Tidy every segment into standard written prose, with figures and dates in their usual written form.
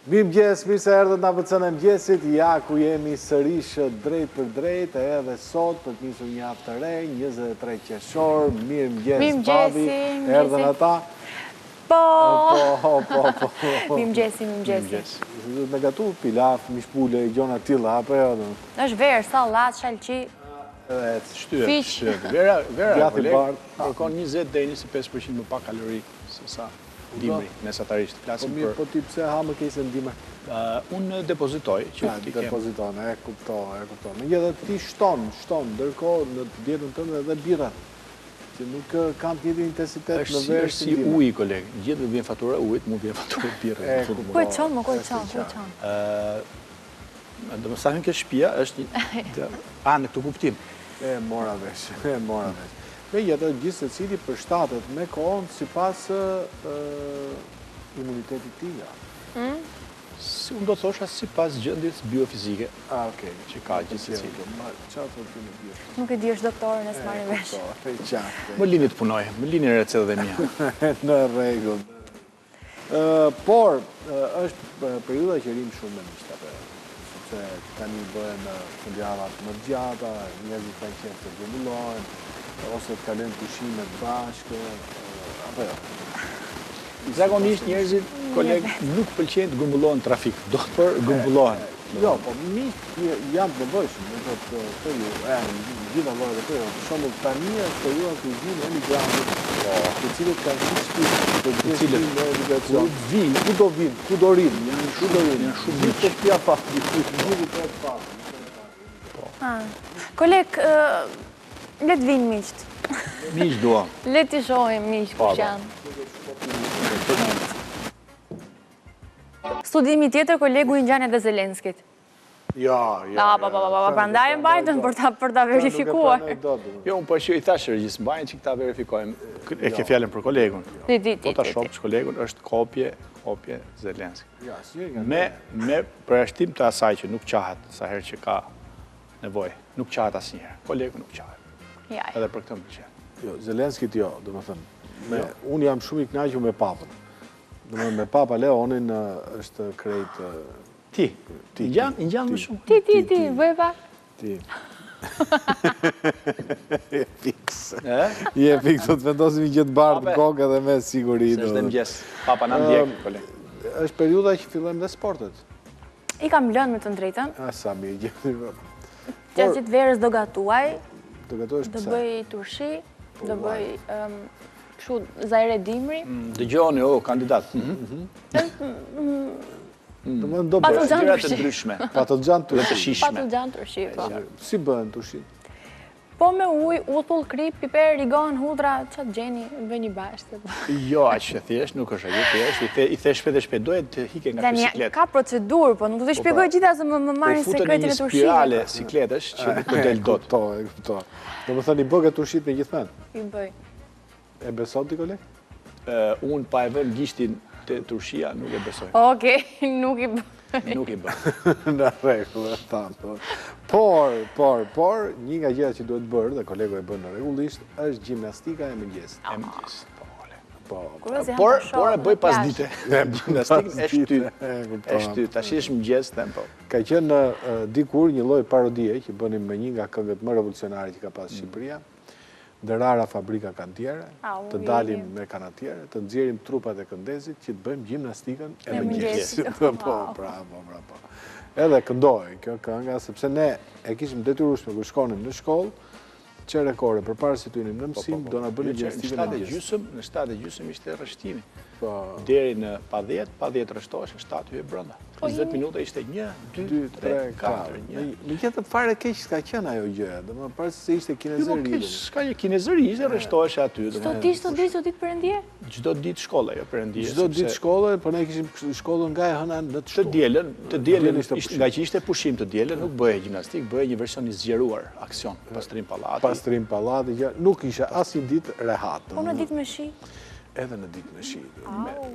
Mirëmëngjes, mirë se erdhët në ABC-në e mëngjesit, ja ku jemi sërish drejtpërdrejt edhe sot për të nisur një javë të re, 23 qershor, mirëmëngjes Babi, erdhën ata. Po, po, po, po. Mirëmëngjesi, mirëmëngjesi. Duhet me gatu pilaf, mish pule, gjona të tilla, apo jo? Është verë, sallatë, shalqi. Edhe shtyhet, shtyhet. Vera, vera, koleg, kërkon 20 deri 25% më pak kalori se sa dimri, mesatarisht. Flasim po mirë, po ti pse ha më keq se në dimër? Unë depozitoj, që ti kem. Depoziton, e kuptoj, e kuptoj. Megjithatë ti shton, shton, ndërkohë në dietën tënde edhe birrat, që nuk kanë të njëjtin intensitet në verë si në dimër. Është si uji, koleg, gjithë vjen fatura e ujit, mu vjen fatura e birrës. E kuptoj. Ku e çon, mo, ku e çon, ku e çon? Domethënë sa hyn ke shpia, është një... A, në këtë kuptim. E mora vesh, e mora vesh. Megjithatë, gjithsecili përshtatet me kohën sipas imunitetit të tij, jo? Hmm? Si unë do thosha sipas gjendjes biofizike. Ah, okay. Që ka gjithsecili. Çfarë thotë ti me biofizikë? Nuk e di, është doktor, ne s'marrim vesh. Më lini të punoj, më lini recetat e mia. Në rregull. Por, është periudha që rrimë shumë me miqtë apo jo, sepse tani bëhen fundjavat më të gjata, njerëzit kanë qejf të grumbullohen, ose të kalojnë pushimet bashkë, apo jo. Zakonisht njerëzit, koleg, nuk pëlqejnë të grumbullohen në trafik, do të për grumbullohen. Jo, po miqtë janë të nevojshëm në këtë periudhë, e, në gjitha llojet e periudhave. Për shembull, tani është periudha kur vijnë emigrantët, po. të cilët kanë shumë shtëpi, të cilët në emigracion. Ku vijnë, ku do vijnë, ku do rrinë, janë ku do rrinë, janë shumë miq. Gjithë shtëpia pa, gjithë të pa. Po. Ah. Koleg, le të vijnë miqtë. Miq duam. Le t'i shohim miqtë kush po. janë. Studimi tjetër, kolegu i ngjan edhe Zelenskit. Jo, jo. Pa, pa, pa, pa, prandaj e mbajtën për ta për ta verifikuar. Jo, unë po e i thashë regjisë, mbajnë që ta verifikojmë. E ke fjalën për kolegun. Ti, ti, ti. Po ta shohësh kolegun është kopje, kopje Zelenski. Me me përjashtim të asaj që nuk qahet sa herë që ka nevojë. Nuk qahet asnjëherë. Kolegu nuk qahet. Ja, Edhe për këtë më pëlqen. Jo, Zelenskit jo, domethënë. Me, jo. Unë jam shumë i kënaqur me papën. Domethënë me Papa Leonin është krejt... Ti, ti, ngjan, ngjan më shumë. Ti, ti, ti, bëj pak. Ti. Je fiks. Je fiks, do të vendosim një gjë të bardhë në kokë edhe me siguri. Se është dhe mëngjes, papa na ndjek, koleg. është periudha që fillojmë dhe sportet. I kam lënë me të drejtën. A, sa mirë, gjithë. Gjatë gjithë verës do gatuaj. Do gatuash pse? Do bëj turshi, po, do bëj Kështu, zajre dimri. Mm, dëgjoni, o, kandidat. Mhm. Mhm. Mm. Do më do bësh. Gjëra të ndryshme. Patëllxhan turshi. Të shijshme. Patëllxhan turshi, po. Si bëhen turshi? Po me ujë, uthull, kripë, piper, rigon, hudra, ça të gjeni, bëni bashkë. Po. Jo, aq e thjeshtë, nuk është aq e thjeshtë, i the, i the shpejt e shpejt, doje të ike nga ky siklet. Ka procedurë, po nuk do të po, shpjegoj pra, gjitha se më, më marrin po sekretin e turshive. Po fute në një spirale sikletesh që nuk po del dot. Kuptoj, e kuptoj. Domethënë, i bëke turshitë me gjithë mend? I bëj. E beson ti koleg? Unë pa e vënë gishtin te turshia, nuk e besoj. Okej, nuk i bëj. Nuk i bëj. Në rregull, e thamë. Po. Por, por, por, një nga gjërat që duhet bërë, dhe kolegu e bën rregullisht, është gjimnastika e mëngjesit. E mëngjesit, po, koleg. Po, po. Por, por e bëj pasdite. Gjimnastikën e shty. E shty, tash është mëngjes, them po. Ka qenë dikur një lloj parodie që bënim me një nga këngët më revolucionare që ka pas mm. Shqipëria. Ndër ara fabrika kantiere, të dalim me kanatiere, të nxjerrim trupat e këndezit që të bëjmë gjimnastikën e mëngjesit. Po, pra, po, pra, po. Edhe këndohej kjo kënga, sepse ne e kishim detyrueshme kur shkonim në shkollë, çerek ore, përpara se të hynim në po, po, mësim, po. do na bënin gjimnastikën e mëngjesit. Në 7 e gjysmë ishte rreshtimi. Deri në pa 10, pa 10 rreshtohesh, 7 hyje brenda. 20 minuta ishte 1, 2, 3, 4, 1. Megjithatë fare keq s'ka qenë ajo gjë, domethënë para se ishte kinezëri. Jo, keq s'ka një kinezëri, ishte rreshtohesh aty. Çdo ditë, çdo ditë, çdo ditë perëndie? Çdo ditë shkolle, jo perëndie. Çdo ditë shkolle, po ne kishim shkollën nga e hëna në të shtunë. Të dielën, të dielën nga që ishte pushim të dielën, nuk bëhej gjimnastikë, bëhej një version i zgjeruar, aksion, pastrim pallati. Pastrim pallati, nuk isha asnjë ditë rehat. Po në ditë me shi? Edhe në ditë me shi.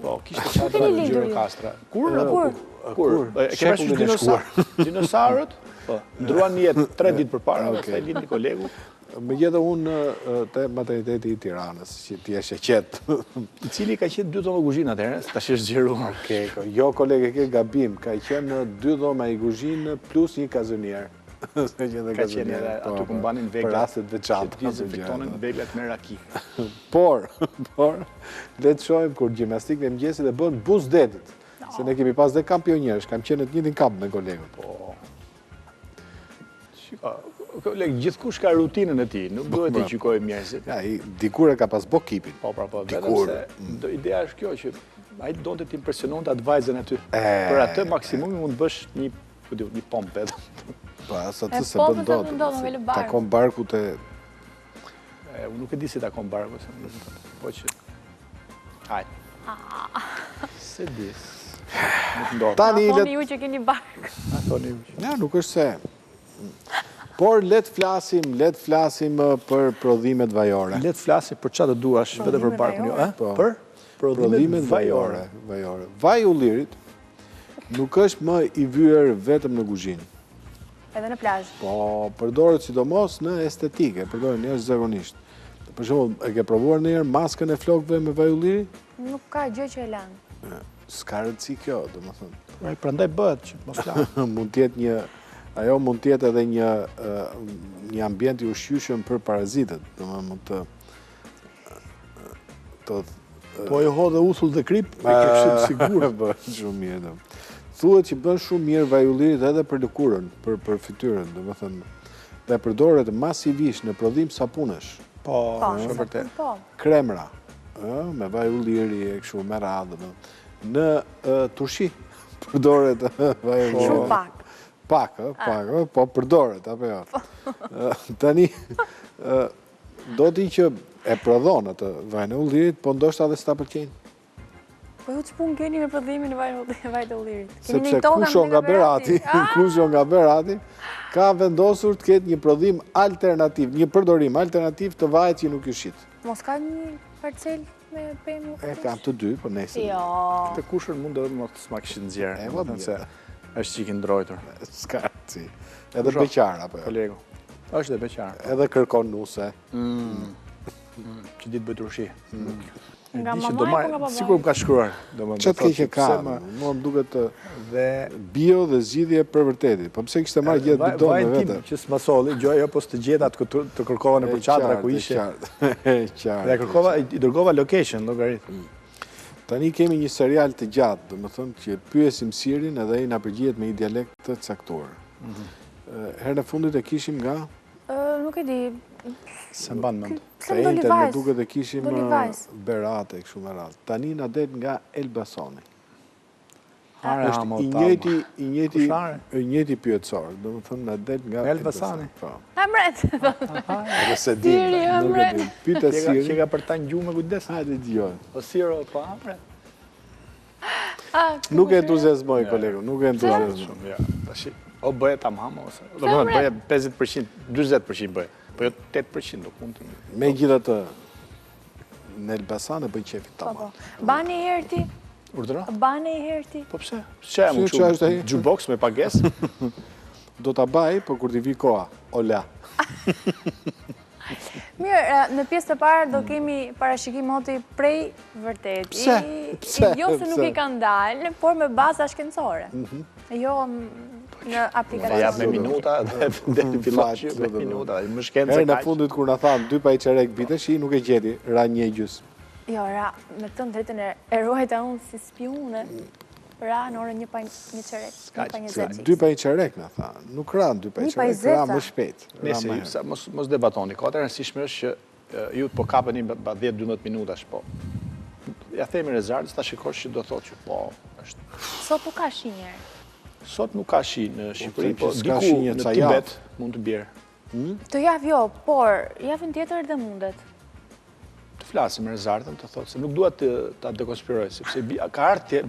Po, kishte çadra në Gjirokastra. Kur? Kur? Kur? E ke parasysh dinosaurët? Po, ndërruan jetë 3 ditë përpara, pastaj lindi kolegu. Më gjete unë te materniteti i Tiranës, që ti jesh e qetë. I cili ka qenë dy dhoma kuzhinë atëherë, tash është zgjeruar. Okej, jo koleg e ke gabim, ka qenë dy dhoma e kuzhinë plus një kazonier. Ka qenë edhe aty po, ku mbanin veglat. Për raste të veçanta. Që dezinfektonin veglat me raki. Por, por, le të shohim kur gjimnastikën e mëngjesit e bën buzë detit. Se ne kemi pas dhe kamp pionierësh, kam qenë në të njëjtin kamp me kolegun. Po. Shiko, koleg, gjithkush ka rutinën e tij, nuk duhet të gjykojmë njerëzit. Ja, dikur e ka pas bo kipin. Po, pra, po, vetëm se do, ideja është kjo që ai donte të impresiononte atë vajzën aty. Për atë maksimumi mund të bësh një Ku di unë, një pompë vetëm. Po, as atë s'e bën dot. Takon barku te... E, unë nuk e di si takon barku, se nuk e po që... Hajde. Ah. S'e di. Nuk ndodh. Tani le... thoni ju që keni bark. Na thoni ju që... Ja, nuk është se... Por le të flasim, le të flasim për prodhimet vajore. Le të flasim për ça të duash, vetëm për barkun jo, eh? Po. Për prodhimet vajore. Vajore. Vaji i ullirit nuk është më i vyer vetëm në kuzhinë. Edhe në plazh. Po, përdoret sidomos në estetikë, e përdorin jashtëzakonisht. Për shembull, e ke provuar ndonjëherë maskën e flokëve me vaj ulliri? Nuk ka gjë që e lan. S'ka rëndësi kjo, domethënë. Pra, prandaj bëhet që mos lan. Mund të jetë një ajo mund të jetë edhe një një ambient i ushqyeshëm për parazitët, domethënë mund të të Po e hodhe uthull dhe kripë, e ke kështu të sigurt. Bën shumë mirë. Do. Thuhet që bën shumë mirë vaji i ullirit edhe për lëkurën, për për fytyrën, domethënë dhe përdoret masivisht në prodhim sapunësh. Po, po është vërtet. Po. Kremra, ë, me vaj ulliri e kështu me radhë, domethënë. Në turshi përdoret vaj ulliri. Shumë pak. Pak, ë, pak, ë, po përdoret apo jo. Po. Tani ë Do ti që e prodhon atë vajin e ullirit, po ndoshta edhe s'ta pëlqejnë. Po ju ç'punë keni me prodhimin e vajit të ullirit? Sepse kusho nga Berati, ah! kusho nga Berati, ka vendosur të ketë një prodhim alternativ, një përdorim alternativ të vajit që nuk ju shit. Mos ka një parcelë me pemë? E kam të dy, po nejse. Jo. Këtë kushën mund edhe mos të ma kishit nxjerrë. E, po, se është çikë i ndrojtur. S'ka si. Edhe beqar, apo jo? Kolegu. Është dhe beqar. Edhe kërkon nuse. Mm. Mm. Që di të bëjë turshi. Mm. Nga mama apo nga baba? Sikur më ka shkruar. Ça të keqe ka, mua më duket dhe bio dhe zgjidhje për vërtetit. Po pse kishte marrë gjithë bidon me vete? Vajin tim që s'ma solli, gjoja jo po s'të gjeta të, të kërkova nëpër çadra ku ishe. E qartë. Dhe kërkova, i dërgova location, llogarit. Tani kemi një serial të gjatë, domethënë që pyesim Sirin edhe ai na përgjigjet me një dialekt të caktuar. Mhm. Herën e fundit e kishim nga? Nuk e di. S'e mban mend. Të enjten më duket e kishim Berat e kështu me radhë. Tani na del nga Elbasani. Është i njëjti, i njëjti, i njëjti pyetësor, domethënë na del nga Elbasani. Po. Hamret. Edhe s'e di. Siri, hamret. Pyete Siri. Që ka për ta ngju me kujdes. Hajde dëgjojmë. O Siro, po hamret. Ah, nuk e entuziazmoi kolegu, nuk e entuziazmoi. Ja, tash o bëje tamam ose. Do të thonë bëje 50%, 40% bëje. Po jo 8% nuk mund të. Megjithatë në Elbasan e bëj qefin tamam. Po, po. Bane një herë ti. Urdhëro? Bane një herë ti. Po pse? Pse jam kështu? Jukebox me pagesë? Do ta baj, po kur t'i vi koha. Ola. Mirë, në pjesë të parë do kemi parashikim moti prej vërteti. Pse? Pse? Jo se nuk i kanë dalë, por me baza shkencore. Mhm. Jo në aplikacion. Ja, me minuta dhe dhe në fillon me minuta, më shkencë kaq. Herën e fundit kur na thanë 2 pa një çerek binte shi, nuk e gjeti, ra një e gjysmë. Jo, ra, me të drejtën e ruajta unë si spiune. Ra në orën një pa një çerek, një pa 20. Dy pa një çerek, na tha. Nuk ra në dy pa një çerek, ra më shpejt. Nëse, mos debatoni, ka të rëndësishme është që ju po kapeni pa 10-12 minutash, po. Ja themi Rezartës, ta shikosh që do thotë që po, është. Sot nuk ka shi njëherë? Sot nuk ka shi në po, Shqipëri, po diku në Tibet mund të bjerë. Hmm? Këtë javë jo, por javën tjetër dhe mundet. Të flasim me Rezartën, të thotë se nuk dua të ta dekonspiroj, sepse ka ardhur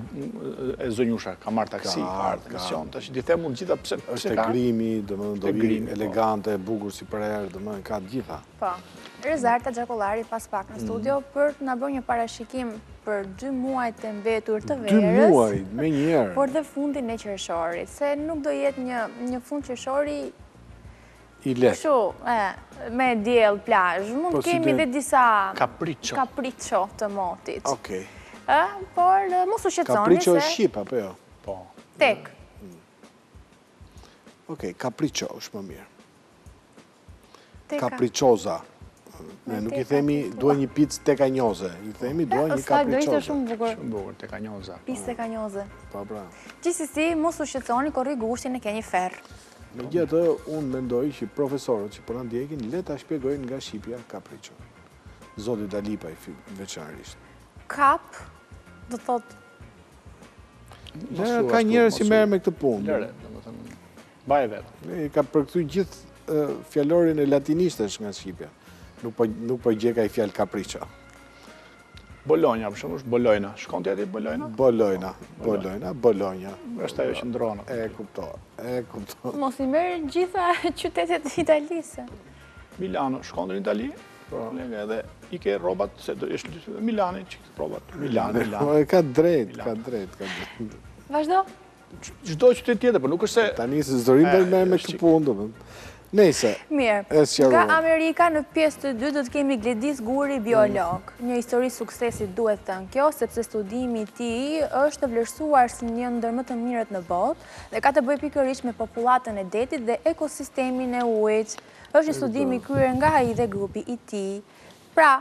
e zonjusha, ka marrë taksi, ka ardhur në emision, tash t'i them unë gjitha pse është e grimi, domethënë do vi po. elegante, e bukur si përherë, domethënë ka të gjitha. Po. Rezarta Xhakollari pas pak në mm. studio për të na bërë një parashikim për dy muajt e mbetur të verës. Dy muaj, menjëherë. Por dhe fundin e qershorit, se nuk do jetë një një fund qershori I. I lehtë. Kështu, e, me diell, plazh, mund Po, të si kemi dhe- dhe disa Kapriço. kapriço të motit. Okej. Ë, por e, mos u shqetësoni Kapriço se është shqip, apo jo? Po. tek. Okej, kapriço është më mirë. Teka. Kapriçoza. Ne nuk i themi dua një picë tekanjoze, i themi dua një Sa do ishte kapriçoze. shumë bukur. Shumë bukur, tekanjoza. Picë tekanjoze. Po, pra. Gjithsesi, mos u shqetësoni, korrik gushtin e keni ferr. Megjithatë, unë mendoj që profesorët që po na ndjekin, le ta shpjegojnë nga shqipja kapriço. Zoti Dalipaj veçanërisht. Kap, do të thotë Lëre, ka njerëz që merren me këtë punë. Lëre, domethënë, mbaje vetë. E ka përkthy gjithë fjalorin e latinishtes nga shqipja. Nuk po, nuk po gjeka i fjalë kapriço. Bologna, për shembull, është Bologna. Shkon ti atje Bologna? Bologna, Bologna, Bologna. Është ajo që ndron. E kuptoj, e kuptoj. Mos i merr gjitha qytetet e Italisë. Milano, shkon në Itali? Po, edhe i ke rrobat, se do është Milani, që ke rrobat. Milan, Milan. Po, e ka drejt, ka drejt, ka drejt. Vazhdo. Çdo qytet tjetër, po nuk është se Tani se s'do rrim të merrem me këtë punë, domethënë. Nejse, Mirë, e sqaruam. nga Amerika në pjesë të dytë do të kemi Gledis Guri, biolog. Një histori suksesi duhet thënë kjo, sepse studimi i tij është vlerësuar si një ndër më të mirët në botë dhe ka të bëjë pikërisht me popullatën e detit dhe ekosistemin e ujit. Është një studim i kryer nga ai dhe grupi i tij. Pra,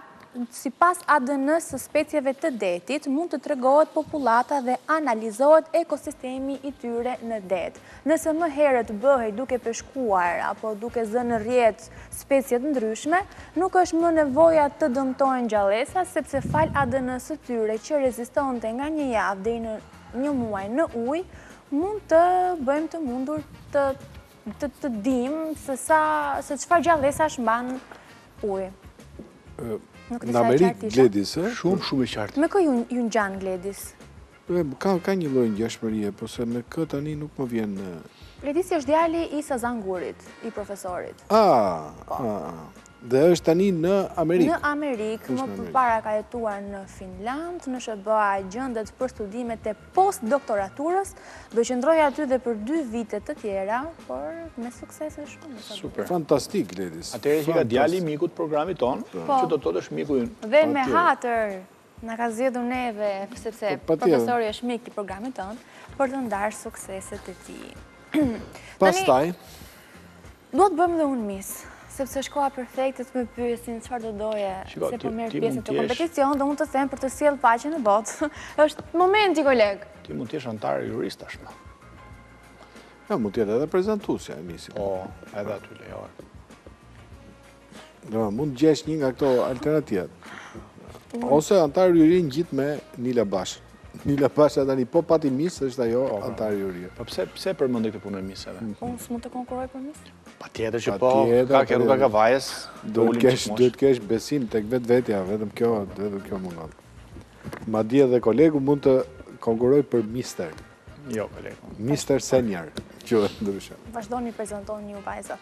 sipas ADN-së së specieve të detit, mund të tregohet popullata dhe analizohet ekosistemi i tyre në det. Nëse më herët bëhej duke peshkuar apo duke zënë në rrjet specie të ndryshme, nuk është më nevoja të dëmtohen gjallesa, sepse falë ADN-së së tyre që rezistonte nga një javë deri në një muaj në ujë, mund të bëjmë të mundur të të të dimë se sa se çfarë gjallesash mban uji. Nuk Në Amerikë, Gledis, ë? Shumë, shumë i qartë. Me kë ju, ju ngjan Gledis? Ka, ka një lloj ngjashmërie, po se me kë tani nuk më vjen... Gledisi është djali i Sazan Gurit, i profesorit. Ah, ah, dhe është tani në Amerikë. Në Amerikë, më përpara ka jetuar në Finland, në SHBA gjendet për studimet e postdoktoraturës, do qëndrojë aty dhe për dy vite të tjera, por me sukses e shumë. Super. Fantastik, Gledis. Atëherë që ka djali i mikut programit tonë, po. që do të thotë është miku ynë. Dhe me hatër, na ka zgjedhur neve, sepse po, profesori është mik i programit tonë, për të ndarë sukseset e tij. Pastaj, Dua të bëhem dhe unë Miss, sepse është koha perfekte të më pyesin çfarë do doje, se po merr pjesë në këtë kompeticion, do unë të them për të sjellë paqe në botë. Është momenti koleg. Ti mund të jesh anëtar i jurisë tashmë. Ja, mund të jetë edhe prezantuesja e Missit. Po, edhe aty lejohet. Do, mund të gjesh një nga këto alternativat. Ose anëtar jurie ngjit me Nila Basha. Nila Basha tani po pati Miss është ajo po, po. anëtar jurie. Po pse pse përmendë këtë punë e Misseve? Unë s'mund të konkurroj për Miss? Patjetër që po, ka ke rruga Kavajës, duhet të kesh duhet të kesh besim tek vetvetja, vetëm kjo, vetëm kjo mungon. Madje edhe kolegu mund të konkurrojë për Mister. Jo, kolegu. Mister Senior, quhet ndryshe. Vazhdoni prezantoni ju vajza.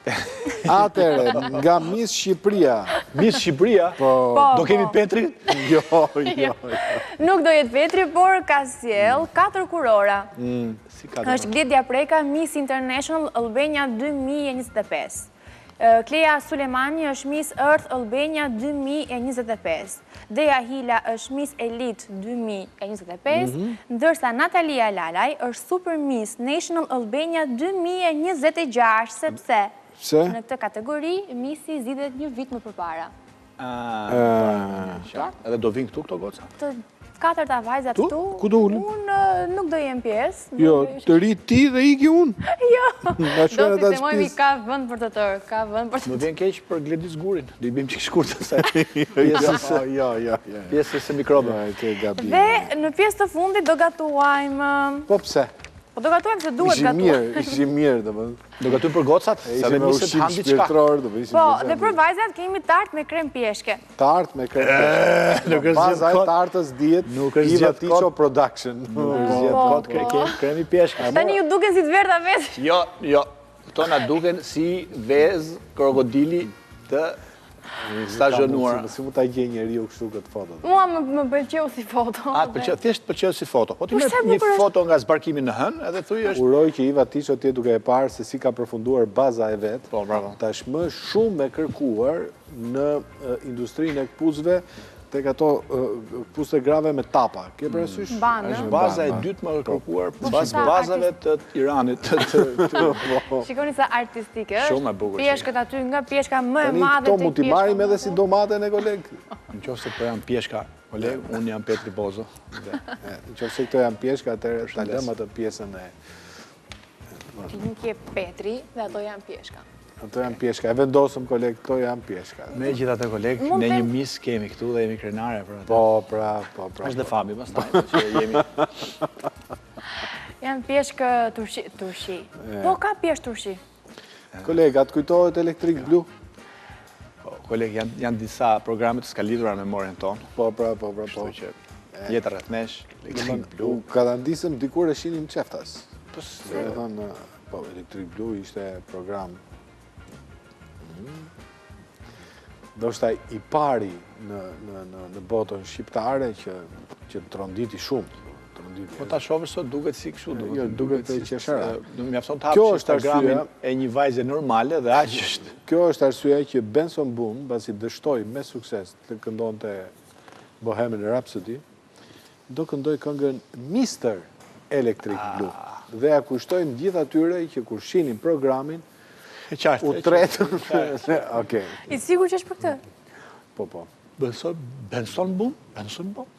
Atëherë, nga Miss Shqipëria. Miss Shqipëria? Po. po Do kemi po. Petrin? Jo, jo, jo. Nuk do jetë Petri, por ka sjellë katër kurora. Mm. Si katër? Është Gledja Preka, Miss International Albania 2025. Klea Sulemani është Miss Earth Albania 2025. Deja Hila është Miss Elite 2025, mhm. ndërsa Natalia Lalaj është Super Miss National Albania 2026, sepse në këtë kategori Missi zgjidhet një vit më përpara. Ah, edhe do vinë këtu këto goca? Të katërta vajzat këtu. Ku do ulen? Unë nuk do jem pjesë. Jo, të rri ti dhe iki unë. Jo. Do sistemojmë ka vend për të tërë, ka vend për të tërë. Më vjen keq për Gledis Gurin, do i bëjmë çik shkurt asaj. Jo, jo, jo, jo. Pjesës së mikrobeve. Dhe në pjesë të fundit do gatuajmë. Po pse? Po do gatuajmë se duhet gatuajmë. Ishim mirë, ishim mirë, domethënë. Do gatuajmë për gocat, sa dhe miset hanë diçka. Po, dhe për vajzat kemi tart me krem pjeshke. Tart me krem pjeshke. Nuk është Baza e tartës dihet Nuk është Iva Tiço Production. Nuk është zgjedh po, kot po. kremi pjeshke. Tani ju duken si të verdha vezë. Jo, jo. Këto na duken si vezë krokodili të. Stazhonuar. Si mund ta gjejë njeriu kështu këtë foto? Mua më pëlqeu si foto. A, të pëlqeu, thjesht të pëlqeu si foto. Po ti merr një foto nga zbarkimi në hënë, edhe thuj është... Uroj që Iva Tiço të jetë duke e parë se si ka përfunduar baza e vet. Po, bravo. Tashmë shumë e kërkuar në industrinë e këpucëve, tek ato këpucët e grave me tapa. Ke parasysh? Mm. Është baza e dytë më e po. kërkuar pas bazave të Iranit. Po. Shikoni sa artistike është. Shumë e bukur. Pjeshkët aty nga pjeshka më e madhe tek pjeshka. Këto mund t'i marrim edhe si domate ne koleg. Në qoftë se po janë pjeshka, koleg, unë jam Petri Bozo. Në qoftë se këto janë pjeshka, atëherë ta lëmë atë pjesën e Ti nuk je Petri dhe ato janë pjeshka. Ato janë pjeshka. E vendosëm koleg, këto janë pjeshka. Megjithatë koleg, ne një miss kemi këtu dhe jemi krenare për atë. Po, pra, po, pra. Është dhe Fabi, pastaj, po, që jemi. Janë pjeshkë turshi, turshi. Po, ka pjeshkë turshi. Koleg, a të kujtohet Electric Blue? Po, koleg, janë disa programe të skalitura në memorien tonë. Po, pra, po, pra, po. Kështu që jetë rreth nesh, Electric Blue. U katandisëm dikur e shihnim çeftas. Po, se... Po, Electric Blue ishte program mm, ndoshta i pari në, në, në, në botën shqiptare që, që tronditi shumë. Tronditi. Po ta shohësh sot duket si kështu, duket, jo, duket si qesharak. Nuk mjafton të hapësh Instagramin e një vajze normale dhe aq është. Kjo është arsyeja që Benson Boone, pasi dështoi me sukses të këndonte Bohemian Rhapsody, do këndojë këngën Mister Electric ah. Blue. Dhe ia kushtojmë gjithë atyre që kur shihnin programin, u tretën. Okej. I sigurt që është për këtë? Po, po. Benson, Benson Boone? Benson Boone?